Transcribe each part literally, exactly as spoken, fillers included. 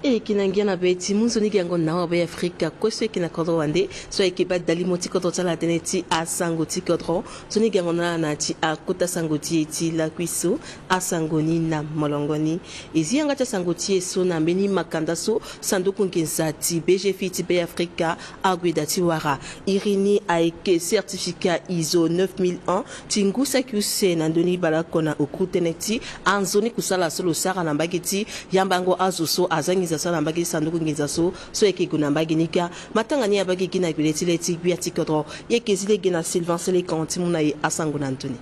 E yeke na ngia na be ti mu nzoni gango na awa Be Afrika kue so e yeke na kodro wande so ayeke baa dalimo ti kodro ti ala tënë ti asango ti kodro. Nzoni gango na ala na ya ti akota sango ti e ti lakui so. Asango ni na molongo ni. E zi yanga ti asango ti e so na mbeni makanda so sanduku nginza ti B G F ti Be Afrika ague daa ti wara. Iri ni ayeke certificat ISO neuf mille un ti ngu saki use na ndö ni baleoko na oku tënë ti anzoni kusala so lo sara na mbage ti yambango azo so aza nginza so na mbage ti sanduku nginza so, so e yeke gue na mbage ni kâ. Matanga ni abaa gi gi na gbele ti le ti gbia ti kodro. E yeke zi lege na Sylvain Selekan ti mu na e asango na ndö ni.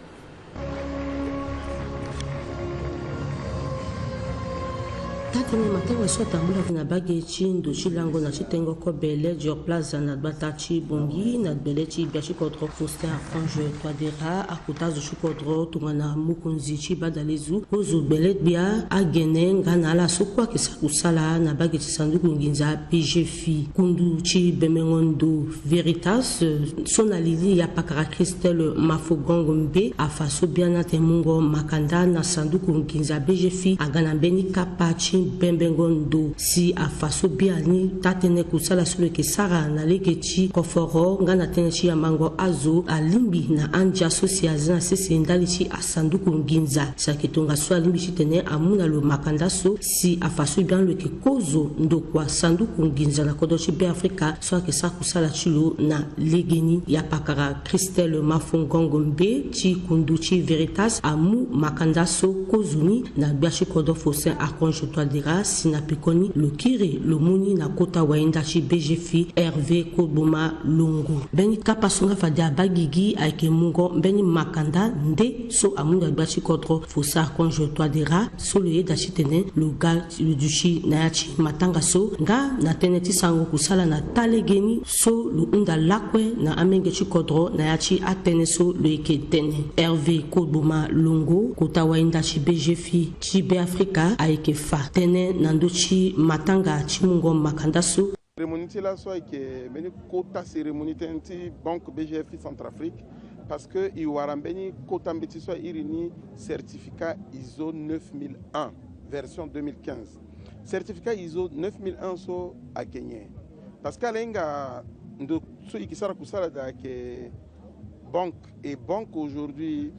Taa-tënë matanga so atambula na mbage ti ndo ti lango na ti tengo kobe Ledger Plaza na gbata ti Bangui na gbele ti gbia ti kodro Faustin Archange Touadéra, akota zo ti kodro tongana mokonzi ti badalezu, kozo gbele gbia, agene nga na ala so kue ayeke sara kusala na mbage ti sanduku nginza B G F. Kundu ti bembengo ndo Veritas so na lili ya pakara Christelle Mafogongo Mbe afa so biani atene mungo makanda na sanduku nginza B G F aga na mbeni kapa ti bembengo ndo si afa so biani taa-tënë kusala so lo yeke sara na lege ti koforo nga na tënë ti yambango azo alingbi na andia so si aza na sese ndali ti asanduku nginza. Si ayeke tongaso alingbi titene amu na lo makanda so si afa so biani lo yeke kozo ndokua sanduku nginza na kodro ti Be Afrika so ayeke sara kusala ti lo na legeni. Ya pakara Christelle Mafogongo Mbe ti kundu ti Veritas amu makanda so kozo ni na gbia ti kodro Faustin Archange Touadéra si na pekoni lo kiri lo mu ni na kota wainda ti B G F Hervé Kogboma Longo. Mbeni kapa so nga fade abaa gigi ayeke mungo mbeni makanda nde so amu na gbia ti kodro Faustin Archange Touadéra so lo yeda titene lo ga lo duti na ya ti matanga so nga na tënë ti sango kusala na taa legeni so lo hunda lakue na amenge ti kodro na ya ti atënë so lo yeke tene. Hervé Kogboma Longo, kota wainda ti B G F ti Be Afrika, ayeke fa tënë na ndö ti matanga ti mungo makanda so. Cérémonie ti laso ayeke mbeni kota cérémonie tënë ti Banque B G F Centrafrique, parce que e wara mbeni kota mbeti so airi ni certificat ISO neuf mille un version deux mille quinze. Certificat ISO neuf mille un so ayeke nyen? Parce que ala hinga ndo so e yeke sara kusala daa ayeke banque, et banque aujourd'hui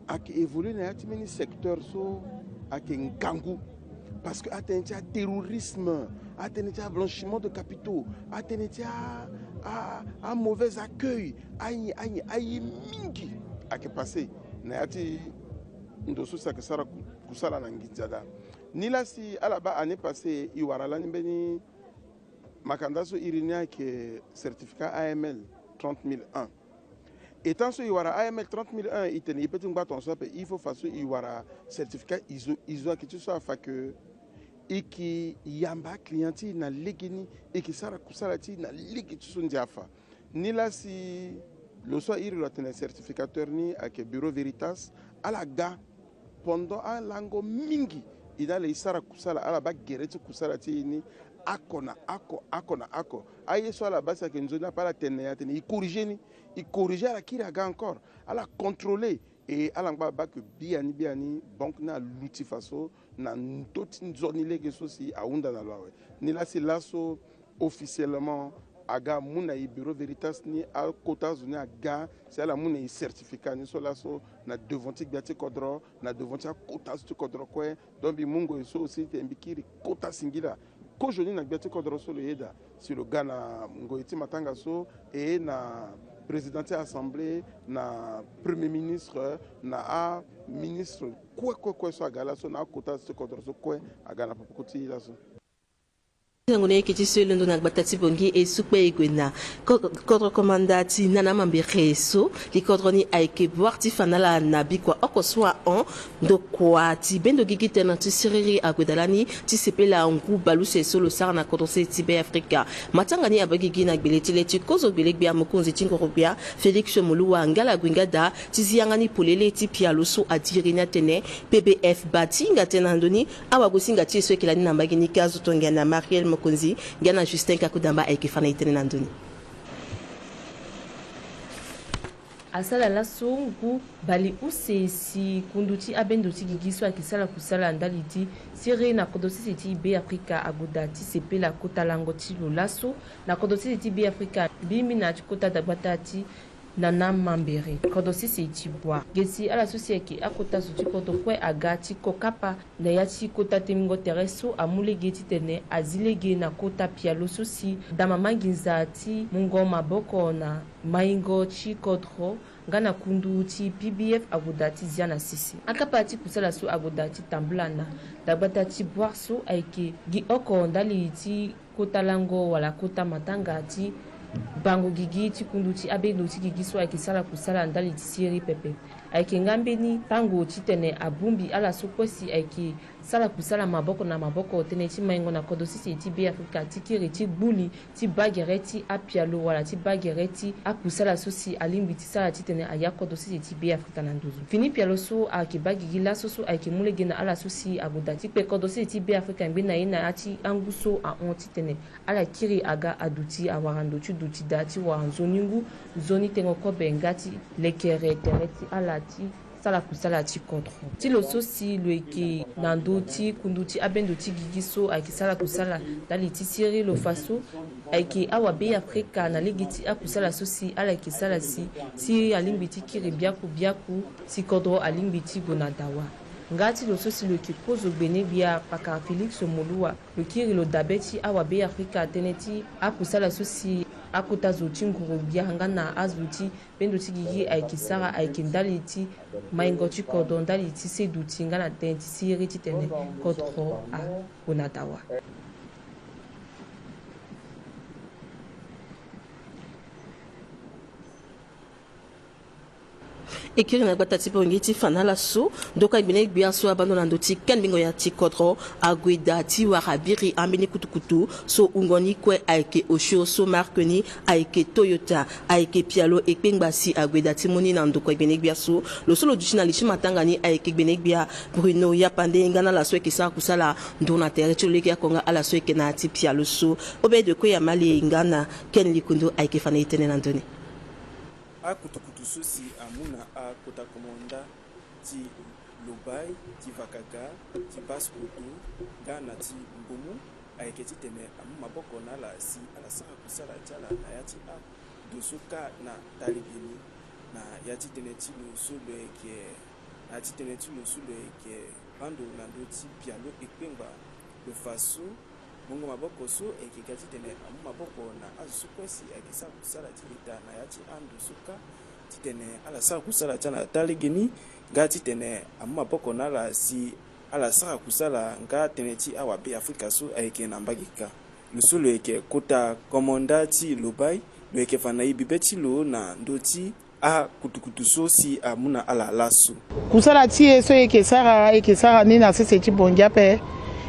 ayeke évoluer na ya ti mbeni secteur so ayeke ngangu. Parce que atënë ti aterrorisme, atënë ti ablanchiment de capitaux, atënë ti a, a, a mauvais accueil, aye, aye, aye mingi ayeke passé na ya ti ndo so si ayeke sara ku-, kusala na nginza daa. Nilaa si ala baa année passée e wara lani mbeni makanda so iri ni ayeke certificat A M L trente mille un. Etant so e wara A M L trente mille un, e tene e peut ti ngba tongaso ape, il faut fa so e wara certificat ISO. ISO ayeke ti so afa ke e yeke yamba aclient ti e na legeni, e yeke sara kusala ti e na lege ti so ndia afa. Nilaa si lo so airi lo atene certificateur ni ayeke Bureau Veritas, ala ga pendant alango mingi, e na ala e sara kusala, ala baa gere ti kusala ti e ni oko na oko, oko na oko. Aye so ala baa si ayeke nzoni ape, ala tene na e atene e corriger ni, e corriger, ala kiri aga encore, ala contrôler. E ala ngba baa ke biani biani banque ni aluti faso na ndö ti nzoni lege so si ahunda na lo awe. Nilaa si laso officiellement aga amu na e Bureau Veritas ni akota azo ni aga si ala mu na e certificat ni so laso na devant ti gbia ti kodro, na devant ti akota azo ti kodro kue. Donc mbi mu ngoi so aussi tene mbi kiri kota singila kozoni na gbia ti kodro so lo yeda si lo ga na ngoi ti matanga so, e na président ti assemblée, na premier ministre, na aministre kue kue kue so aga laso, na akota azo ti kodro so kue aga na popo ti laso. Sango na yeke ti so e londo na gbata ti Bangui e sukpe e gue na ko-, kodro komanda ti nana mambere so. Li kodro ni ayeke Boire ti fa na ala na bikua oko so ahon. Ndokua ti bendo gigi tënë ti siriri ague daa lani ti sepela ngu bale use so lo sara na kodro se ti Be Afrika. Matanga ni abaa gigi na gbele ti le ti kozo gbele gbia mokonzi ti ngoro gbia Félix Moloua nga ala gue nga daa ti zi yanga ni polele ti pialo so adiri ni atene P B F baa ti hinga tënë na ndö ni. Awagosinga ti e so ayeke lani na mbage ni kâ azo tongia na Mariel Mokonzi nga na Justin Kakudamba ayeke fa na e tënë na ndö ni. Asara laso ngu bale use si kundu ti abendo ti gigi so ayeke sara kusala ndali ti siriri na kodro sese ti Beafrika ague daa ti sepela kota lango ti lo laso na kodro sese ti Beafrika, mbi mbi na ya ti kota dagbata ti Nana Mambere, kodro sese ti Bouar. Ge si ala so si ayeke akota zo ti kodro kue aga ti ko kapa na ya ti kota tengbingo tere so amu lege titene azi lege na kota pialo so si dama manginza ti mungo maboko na maingo ti kodro nga na kundu ti P B F ague daa ti zia na sese. Akapa ti kusala so ague daa ti tambula na dagbata ti Bouar so ayeke gi oko ndali ti kota lango wala kota matanga ti bango gigi ti kundu ti abendo ti gigi so ayeke sara kusala ndali ti siriri pepe. Ayeke nga mbeni tango titene abongbi ala so kue si ayeke sara kusala maboko na maboko, tënë ti maingo na kodro sese ti Beafrika ti kiri ti gbuli ti baa gere ti apialo wala ti baa gere ti akusala so si alingbi ti sara titene aya kodro sese ti Beafrika na nduzu. Fini pialo so ayeke baa gigi laso so ayeke mu lege na ala so si ague daa ti kpe kodro sese ti Beafrika ngbene na ye na ya ti angu so ahon titene ala kiri aga aduti awara ndo ti duti daa ti wara nzoni ngu, nzoni tengo kobe nga ti lekere tere ti ala ti sara kusala ti kodro. Ti lo so si lo yeke na ndö ti kundu ti abendo ti gigi so ayeke sara kusala ndali ti siriri lo fa so ayeke awabeafrika na lege ti akusala so si ala yeke sara si siriri alingbi ti kiri biaku biaku si kodro alingbi ti gue na dawa. Nga ti lo so si lo yeke kozo gbene-gbia pakara Félix Moloua, lo kiri lo dabe ti awabeafrika tënë ti akusala so si akota zo ti nguru-gbia nga na azo ti bendo ti gigi ayeke sara ayeke ndali ti maingo ti kodro ndali ti se duti nga na tënë ti siriri titene kodro ague na dawa. E kiri na gbata ti Bangui ti fa na ala so ndoka gbene-gbia so abando na ndö ti kengbingo ya ti kodro ague daa ti wara biri ambeni kutukutu so wungo ni kue ayeke osio so marque ni ayeke Toyota, ayeke pialo ekpengba si ague daa ti mu ni na ndokua gbene-gbia so. Lo so lo duti na li ti matanga ni ayeke gbene-gbia Bruno Yapande nga na ala so ayeke sara kusala ndo na tere ti lo lege oko nga ala so ayeke na ya ti pialo so. Obed Kue Yamali nga na Ken Likundu ayeke fa na e tënë na ndö ni. Akutukutu so si amu na akota komanda ti Lobaye, ti Vakaga, ti Basse-Kotto nga na ti Mbomou ayeke titene amu maboko na ala si ala sara kusala ti ala na ya ti ando so kâ na talegeni. Na ya ti tënë ti lo so lo yeke, na ya ti tënë ti lo so lo yeke bando na ndö ti pialo ekpengba, lo fa so mungo maboko so ayeke ga titene amu maboko na azo so kue si ayeke sara kusala ti leta na ya ti ando so kâ titene ala sara kusala ti ala na talegeni, nga titene amu maboko na ala si ala sara kusala nga tënë ti awabeafrika so ayeke na mbage kâ. Lo so lo yeke kota komanda ti Lobaye, lo yeke fa na e bibe ti lo na ndö ti akutukutu so si amu na ala laso. Kusala ti e so e yeke sara, e yeke sara ni na sese ti Bangui ape.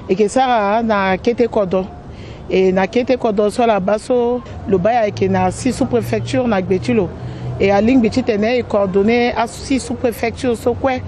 E yeke sara na kete kodro. E na kete kodro so ala baa so Lobaye ayeke na six sous-préfecture na gbe ti lo. E alingbi titene e coordonner a six sous-préfecture so kue.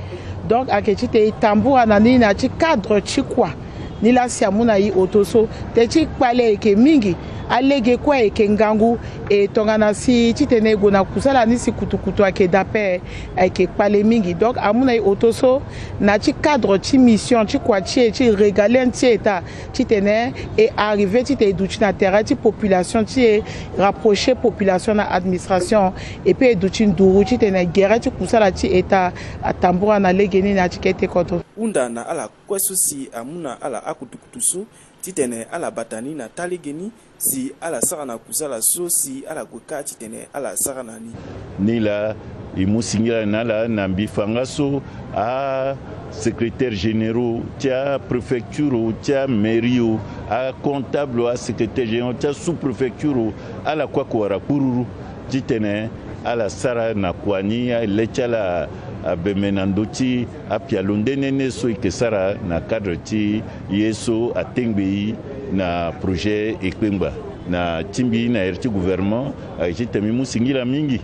Donc ayeke titene e tambura na ni na ya ti cadre ti kua. Nilaa si amu na e oto so, teti kpale ayeke mingi, alege kue ayeke ngangu, e tongana si titene e gue na kusala ni si kutukutu ayeke daa ape, ayeke kpale mingi. Donc amu na e oto so na ya ti cadre ti mission ti kua ti e ti régalien ti État, titene e arriver titene e duti na terrain ti population ti e, rapprocher population na administration, et puis e duti nduru titene gere ti kusala ti État atambura na legeni na ya ti kete kodro. Hunda na ala kue so si amu na ala akutukutu so titene ala bata ni na talegeni si ala sara na kusala so si ala gue kâ titene ala sara na ni. Nilaa e mu singila na ala na mbi fa nga so asecrétaire généraux ti apréfecture o, ti amairie o, acomptable o, asecrétaire généraux ti asous-préfecture o, ala kue ayeke wara kpururu titene ala sara na kua ni, ale ti ala abembe na ndö ti apialo nde nde nde so e yeke sara na cadre ti ye so atengbe e na projet ekpengba. Na ti mbi na iri ti gouvernement ayeke titene mbi mu singila mingi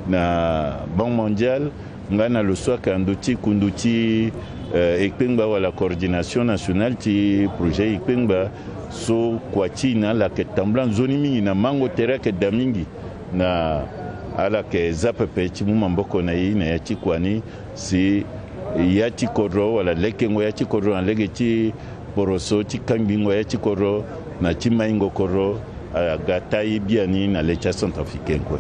na Banque Mondiale nga na lo so ayeke na ndö ti kundu ti, eh, ekpengba wala coordination nationale ti projet ekpengba so kua ti e na ala ayeke tambula nzoni mingi na mango tere ayeke daa mingi na Ala yeke za pepe ti mu maboko na e na ya ti kua ni, si ya ti kodro wala lekengo ya ti kodro na lege ti poroso ti kangbingo ya ti kodro na ti maingo kodro aga taa ye biani na le ti acentrafricain kue.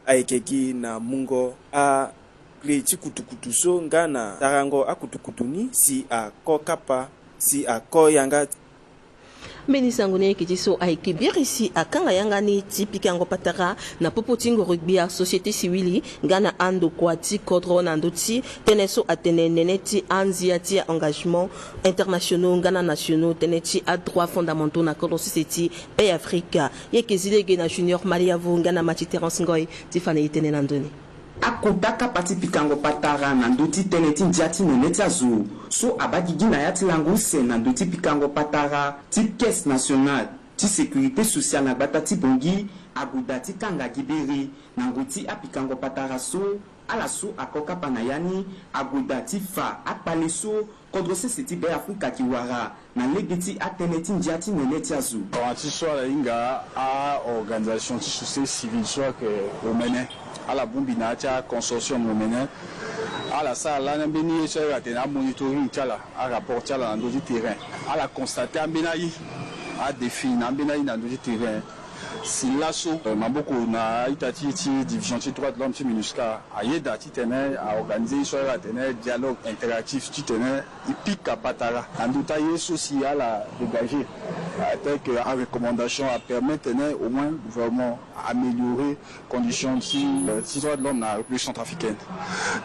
Ayeke gi na mungo akle ti kutukutu so nga na tarango akutukutu ni si ako kapa, si ako yanga. Mbeni sango ni ayeke ti so ayeke biri si akanga yanga ni ti pikango patara na popo ti ngoro-gbia, société civile nga na andokua ti kodro na ndö ti tënë so atene nene ti andia ti a-engagement internationaux nga na nationaux, tënë ti adroits fondamentaux na kodro sese ti Be Afrika. Ye yeke zi lege na Junior Maliavo nga na Mathieu Terence Ngoy ti fa na e tënë na ndö ni. Akota kapa ti pikango patara na ndö ti tënë ti ndia ti nene ti azo so abaa gigi na ya ti lango use na ndö ti pikango patara ti Caisse nationale ti sécurité sociale na gbata ti Bangui ague daa ti kanga gi biri na ngoi ti apikango patara so. Ala so ako kapa na ya ni ague daa ti fa akpale so kodro sese ti Be Afrika ayeke wara na lege ti atënë ti ndia ti nene ti azo. Tongana ti so ala hinga a-organisation ti société civile so ayeke omene, ala bongbi na ya ti aconsortium omene. Ala sara lani ambeni ye so ayeke atene amonitoring ti ala, arapport ti ala na ndö ti terrain. Ala constate ambeni aye, adéfi na ambeni aye na ndö ti terrain. Si laso, eh, maboko na a-ita ti, ti division ti droit de l'homme ti MINUSCA ayeda titene a-organiser ye so ala tene dialogue interactif titene e pika patara na ndö ti aye so si ala dégagé, eh, tel que a-recommandation apermettre tene au moins gouvernement a-améliorer condition ti, eh, ti droit de l'homme na République centrafricaine.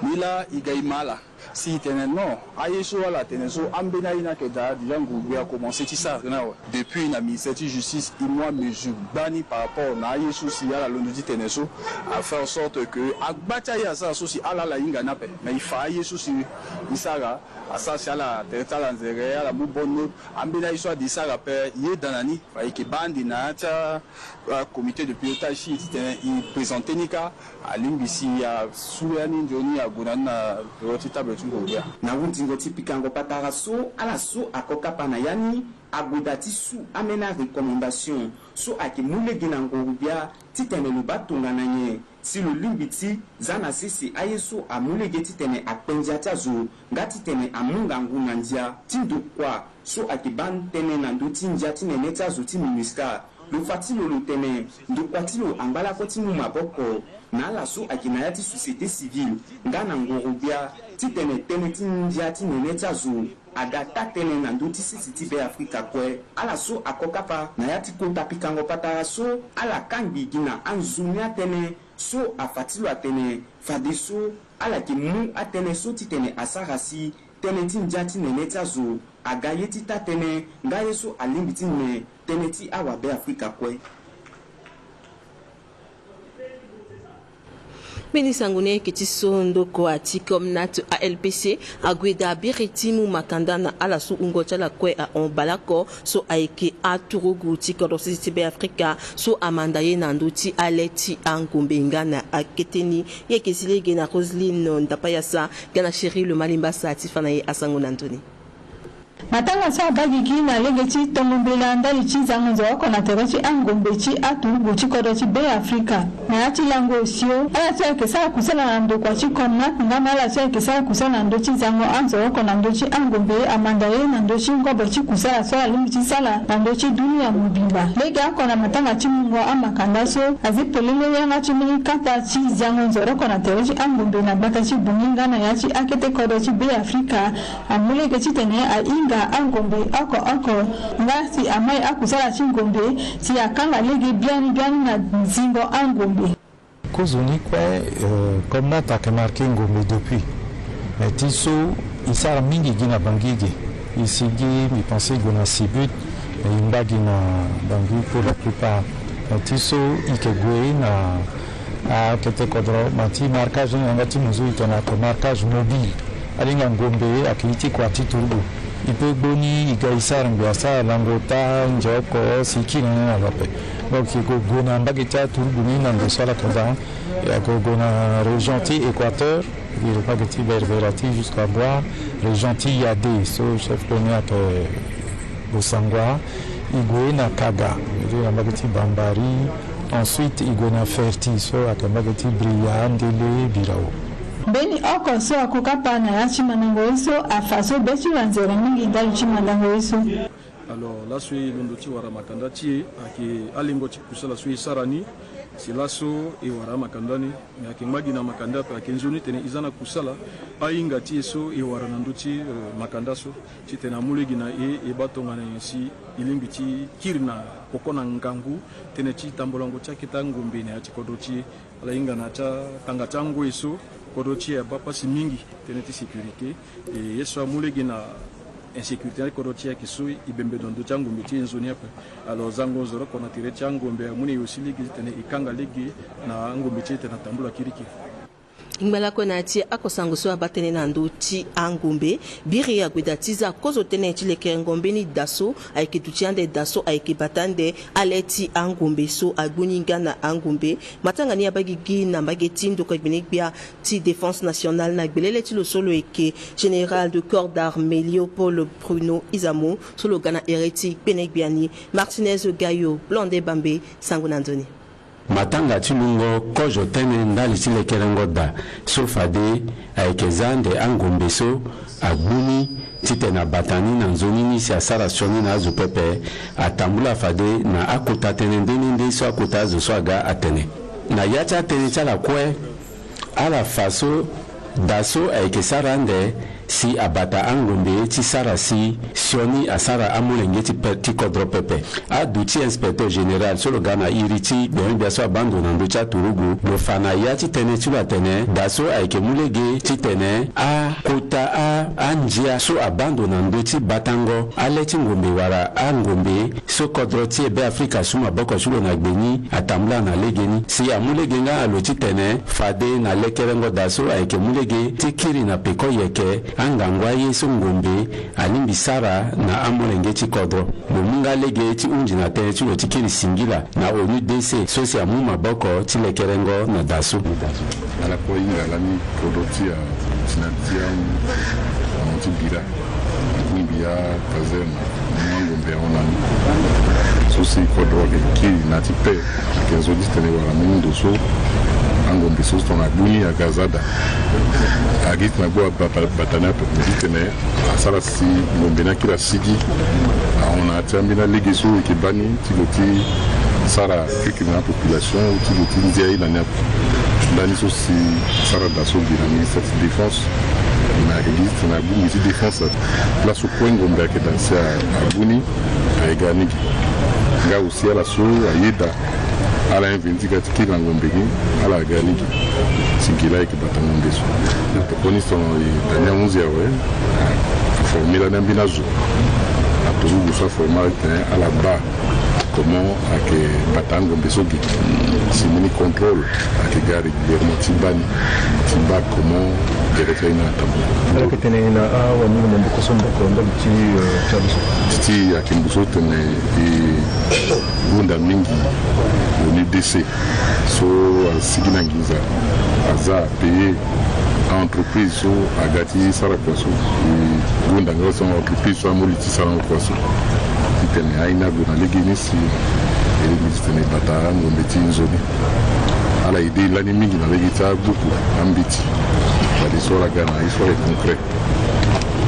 Ni laa e ga e ma ala. Si e tene non, aye so ala tene so ambeni aye ni ayeke daa, déjà nguru-gbia akomanse ti sara tënë awe. Depuis na ministère ti justice e mu amesure gbani par rapport na aye so si ala londo ti tene so, a faire en sorte que agba ti aye asara so si ala ala hinga ni ape. Mais e fa aye so si e sara, asara si ala tere ti ala nzere, ala mu bonne note. Ambeni aye so ade e sara ape e yeda na ni. Fa e yeke baa ande na ya ti a, a comité de pilotage si e titene e présenter ni kâ. Alingbi si asu ya ni nzoni ague na ni na bureau ti table ti nguru-gbia. Na hundingo ti pikango patara so, ala so ako kapa na ya ni ague daa ti su ambeni a-recommandation so ayeke mu lege na nguru-gbia titene lo baa tongana nyen si lo lingbi ti za na sese aye so amu lege titene akpe ndia ti azo nga titene amu ngangu na ndia ti ndokua so ayeke baa tënë na ndö ti ndia ti nene ti azo ti MINUSCA. Lo fa ti lo lo tene ndokua ti lo angba lakue ti mu maboko na ala so ayeke na ya ti société civile nga na nguru-gbia titene tënë ti ndia ti nene ti azo aga taa tënë na ndö ti sese ti Be Afrika kue. Ala so ako kapa na ya ti kota pikango patara so, ala kangbi gi na anzoni atënë so afa ti lo atene fadeso ala yeke mu atënë so titene asara si tënë ti ndia ti nene ti azo aga ye ti taa tënë nga ye so alingbi ti nene tënë ti awa Be Afrika kue. Mbeni sango ni ayeke ti so ndokua ti Comnat A L P C ague daa biri ti mu makanda na ala so wungo ti ala kue ahon baleoko so ayeke aturugu ti kodro sese ti Be Afrika so amanda ye na ndö ti ale ti angombe nga na akete ni. Ye yeke zi lege na Roseline Ndapayasa nga na Chérie Le Malimbasa ti fa na e asango na ndö ni. Matanga so abaa gigi na lege ti tongo mbela ndali ti zango nzoroko na tere ti angombe ti aturugu ti kodro ti Be Afrika. Na ya ti lango osio, ala so ayeke sara kusala na ndokua ti Comnat nga na ala so ayeke sara kusala na ndö ti zango anzoroko na ndö ti angombe amanda ye na ndö ti ngobo ti kusala so alingbi ti sala na ndö ti dunia mobimba. Lege oko na matanga ti mungo amakanda so azi polele yanga ti mbeni kata ti zango nzoroko na tere ti angombe na gbata ti Bangui nga na ya ti akete kodro ti Be Afrika. Amu lege titene ahinga angombe oko oko nga si amai akusala ti ngombe si akanga lege biani biani na zingo angombe. Kozoni kue, euh, Comnat ayeke marqué ngombe depuis. Mais ti so e sara mingi gi na Bangui ge. E sigi, mbi pensé e gue na Sibut, mais e ngba gi na Bangui pour la plupart. Mais ti so e yeke gue na akete kodro, ma ti marquage ni na yanga ti mo zo e tene ayeke marquage mobile. Alinga ngombe ayeke ye ti kua ti turugu. E peut gbo ni e ga e sara ngbi asara lango ota, nze oko si e kiri ni na lo ape. Donc e yeke gue na mbage ti aturugu ni na ndo so ala yeke daa. E yeke gue na région ti Équateur, e gue mbage ti Berberati jusqu'à Bouar, région ti Yadé so chef-lieu ni ayeke Bossangoa. E gue na Kaga, e gue na mbage ti Bambari, Ensuite e gue na Ferti so ayeke mbage ti Bria, Ndele, Birao. Mbeni oko so akokapa na ya ti mandango ye so afa so be ti lo anzere mingi ndali ti mandango ye so. Alors laso e londo ti wara makanda ti e ayeke alengo ti kusala so e sara ni. Si laso e wara amakanda ni, me ayeke ngba gi na makanda ape, ayeke nzoni tene e za na kusala ahinga ti e so e wara na ndö ti, eh, makanda so. Titene amu lege na e, e baa tongana nyen si e lingbi ti kiri na koko na ngangu tënë ti tambolango ti akete angombe na ya ti kodro ti e. Ala hinga na ya ti atanga ti angoi so kodro ti e abaa pasi mingi tënë ti sécurité. E ye so amu lege na insécurité na ya ti kodro ti e ayeke so e bembe na ndö ti angombe ti e nzoni ape. Alors zango nzoni oko na tere ti angombe amu na e aussi lege titene e kanga lege na angombe ti e titene atambula kirikiri. Ngba lakue na ya ti akosango so abaa tënë na ndö ti angombe, biri ague daa ti za kozo tënë ti lekerengo mbeni da so ayeke duti ande, da so ayeke bata ande ale ti angombe so agbu ni nga na angombe. Matanga ni abaa gigi na mbage ti ndokua gbene-gbia ti Défense Nationale na gbelele ti lo so lo yeke Général de corps d'armée Léopold Bruno Izamo so lo ga na here ti gbene-gbia ni. Martinez Gayo, Blonde Bambe, sango na nzoni. Matanga ti lungo kozo tënë ndali ti lekerengo da so fade ayeke za ande angombe so agbu ni titene abata ni na nzoni ni si asara sioni na azo pepe, atambula fade na akota tënë nde nde nde so akota azo so aga atene. Na ya ti atënë ti ala kue, ala fa so da so ayeke sara ande si abata angombe ti sara si sioni asara amolenge ti pe, ti kodro pepe. Aduti inspecteur général so lo ga na iri ti gbene-gbia so abaa ndo na ndö ti aturugu, lo fa na ya ti tënë ti lo atene da so ayeke mu lege titene akota a, andia so abaa ndo na ndö ti batango ale ti ngombe wala angombe so kodro ti e Be Afrika asu maboko ti lo na gbe ni atambula na legeni. Si amu lege nga na lo titene fade na lekerengo da so ayeke mu lege ti kiri na peko yeke angangu aye so ngombe alingbi sara na amolenge ti kodro. Lo mu nga lege ti hunzi na tënë ti lo ti kiri singila na ONUDC so si amu maboko ti lekerengo na da so. Ala kue hinga lani kodro ti a, ti na ti a, ti bira. Bongbi akazerne, mu angombe ahon na ni. So si kodro ayeke kiri na ti paix, ayeke nzoni titene wala mbeni ndo so angombe so tongana agbu ni aga aza daa. Agi titene agbu abata, bata ni ape. Titene asara si ngombe ni akiri asigi ahon na ya ti ambeni alege so e yeke baa ni ti lo ti sara kirikiri na apopulation, ti lo ti ndia aye na ni ape. Ndani so si asara da so gi na ministre ti défense. Me ayeke gi titene agbu ngi ti défense. Place so kue ngombe ayeke daa si agbu ni, aye ga ni gi. Nga aussi ala so ayeda ala inventi ga ti kiri na ngombe gi, ala ga ni gi. Si gi laa ayeke bata ngombe so. Tokoni so e da ni ahunzi awe, aforme lani ambeni azo. Aturugu so aforme ala titene ala baa comment ayeke bata angombe so gi. Si mbeni contrôle ayeke ga régulièrement ti baa ni, ti baa comment gere ti aye ni atambula. Ala yeke tene na awani na maboko so maboko ndali ti, eh, ti azo so. Ti ti ayeke ngu so tene e gonda mingi ONUDC so asigi na nginza, aza apayer a-entreprise so aga ti sara kua so. E gonda nga so entreprise so amu li ti sarango kua so. Titene aye ni ague na legeni si e lingbi titene e bata angombe ti nzoni. Ala aidé e lani mingi na lege ti agbuku, ambeti. Fade so ala ga na ye so ayeke concret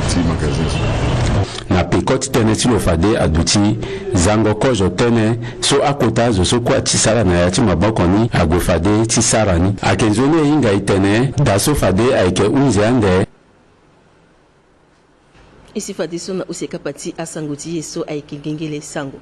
ti magasin so. Na peko ti tënë ti lo fade aduti zango kozo tënë so akota azo so kue ati sara na ya ti maboko ni ague fade ti sara ni. Ayeke nzoni e hinga e tene da so fade ayeke hunzi ande. E si fadeso na use kapa ti asango ti e so ayeke ngengele sango.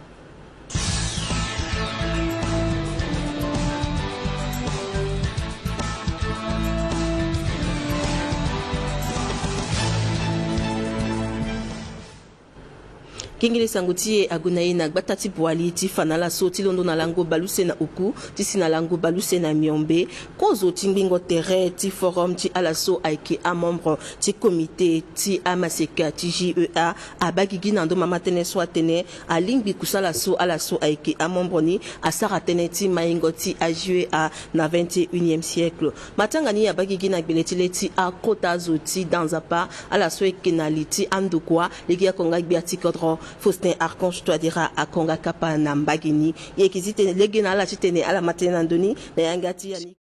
Kengele sango ti e ague na e na gbata ti Boali ti fa na ala so ti londo na lango bale use na oku ti si na lango bale use na miombe. Kozo ti ngbingo tere ti forum ti ala so ayeke amembre ti komite ti amaseka ti J E A abaa gigi na ndo mama tënë so atene alingbi kusala so ala so ayeke amembre ni asara tënë ti maingo ti a-J E A na vingt et unième siècle. Matanga ni abaa gigi na gbele ti le ti akota zo ti da nzapa, ala so eke na li ti andokua, lege oko nga gbia ti kodro Faustin Archange Touadéra akonga kapa na mbage ni. E yeke zi tene lege na ala titene ala ma tënë na ndö ni na yanga ti ya ni.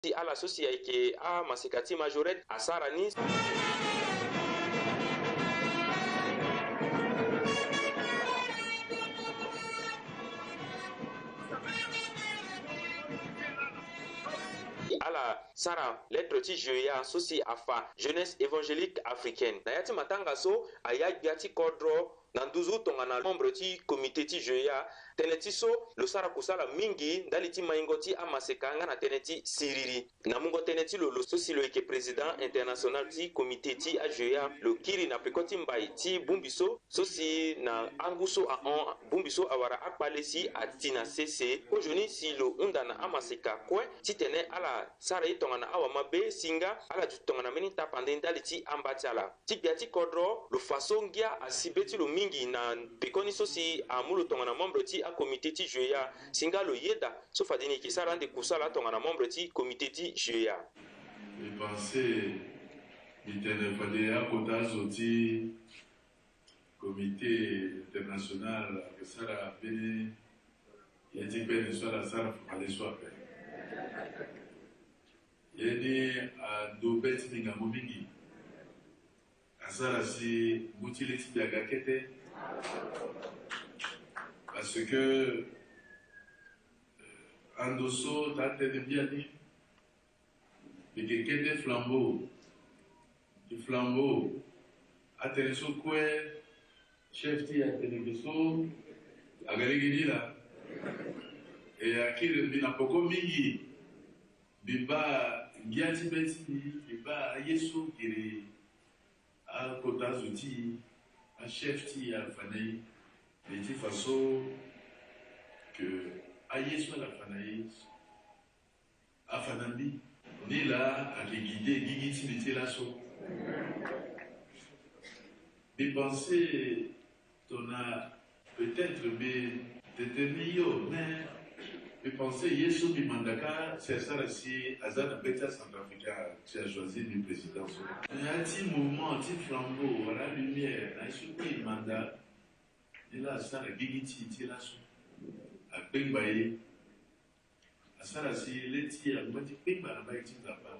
Ti ala so si ayeke amaseka ti majorette asara ni. Ala sara lettre ti J E A so si afa Jeunesse Évangélique Africaine. Na ya ti matanga so, aya gbia ti kodro na nduzu tongana membre ti comité ti J E A, tënë ti so lo sara kusala mingi ndali ti maingo ti amaseka nga na tënë ti siriri. Na mungo tënë ti lo, lo so si lo yeke président international ti comité ti a J E A, lo kiri na peko ti mbai ti bongbi so, so si na angu so ahon bongbi so awara akpale si ati na sese. Kozoni si lo hunda na amaseka kue titene ala sara ye tongana awamabe si nga ala duti tongana mbeni tapande ndali ti amba ti ala. Ti gbia ti kodro, lo fa so ngia asi be ti lo mingi na pekoni so si amu lo tongana membre ti akomité ti J E A, si nga lo yeda so fade ni yeke sara ande kusala tongana membre ti komité ti J E A. Mbi pense mbi tene fade akota azo ti comité international ayeke sara mbeni ye ti pene so ala sara fade so ape. Ye ni ando be ti mbi ngangu mingi. Asara si ngu ti le ti mbi aga kete. Parce que, euh, ando so taa tënë biani, mbi yeke kete flambeau. Ti flambeau, atënë so kue, chef ti atene ke so aga lege ni laa. E akiri mbi na peko mingi. Mbi baa ngia ti be ti mbi, mbi baa aye so gere akota azo ti e, achef ti e afa na e. Mbi ti fa so ke aye so ala fa na e afa na mbi. Ni laa ayeke guide gigi ti mbi ti laso. Mbi pense tongana peut-être mbi tene ni yo, mais mbi pense ye so mbi manda ka si asara si aza na be ti acentrafricain si achoisir mbi président so. Na ya ti mouvement ti flambeau wala lumière na ye so kue e manda, ni laa asara gigi ti e ti laso. Akpengba ye. Asara si le ti e angba ti kpengba na mbage ti Nzapa.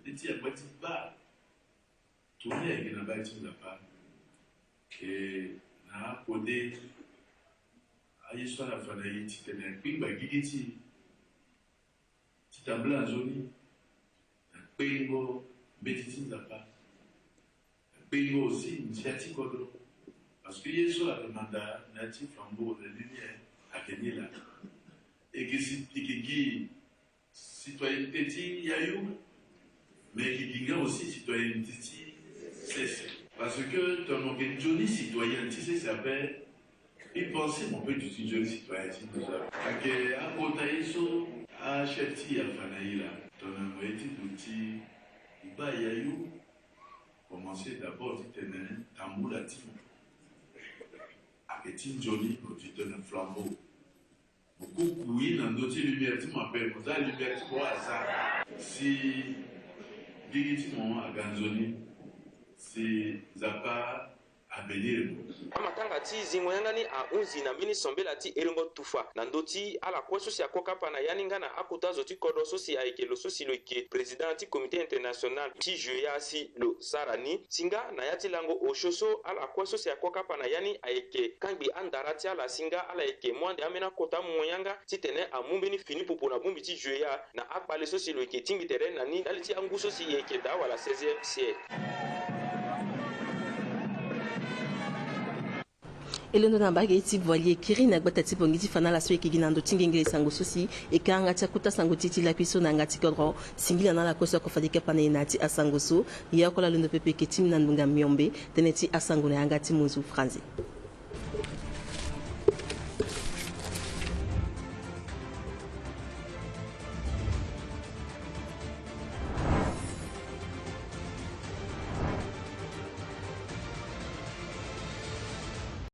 Le ti e angba ti baa tourner ayeke na mbage ti Nzapa. E na akode aye so ala fa na e titene akpengba gigi ti e ti tambula nzoni na kpengo mbeti ti Nzapa. Kpengo aussi ndia ti kodro. Parce que ye so ayeke manda na ya ti flambeau na lumière ayeke ni laa. E yeke si, e yeke gi citoyenneté ti yayu, mais e yeke gi nga aussi citoyenneté ti sese. Parce que tongana mo yeke nzoni citoyen ti sese ape, e pense mo peut duti nzoni citoyen ti nduzu ape. Ayeke akota ye so achef ti e afa na e laa. Tongana mo ye ti duti, e baa yayu. Commencer d'abord ti tene tambula ti mo ayeke ti nzoni, mo duti tene flambeau. Mo kuku ye na ndö ti lumière ti mo ape, mo za lumière ti mo aza. Si gigi ti mo aga nzoni, si Nzapa abénir mo. Amatanga ti zingo yanga ni ahunzi na mbeni sambela ti erengo tufa na ndö ti ala kue so si ako kapa na ya ni nga na akota zo ti kodro so si ayeke lo so si lo yeke président ti comité international ti J E A si lo sara ni. Si nga na ya ti lango osio so ala kue so si ako kapa na ya ni ayeke kangbi andara ti ala si nga ala yeke mu ande ambeni akota mungo yanga titene amu mbeni fini popo na bongbi ti J E A na akpale so si lo yeke tingbi tere na ni ndali ti angu so si e yeke daa wala seizième siècle. E londo na mbage ti Boali e kiri na gbata ti Bangui ti fa na ala so e yeke gi na ndo ti ngengele sango so si e ka yanga ti akota sango ti e ti lakui so na yanga ti kodro. Singila na ala kue so ako fade kapa na e na ya ti asango so. Yakola londo pepe e yeke ti mbi na ngbonga miombe tënë ti asango na yanga ti monzu français.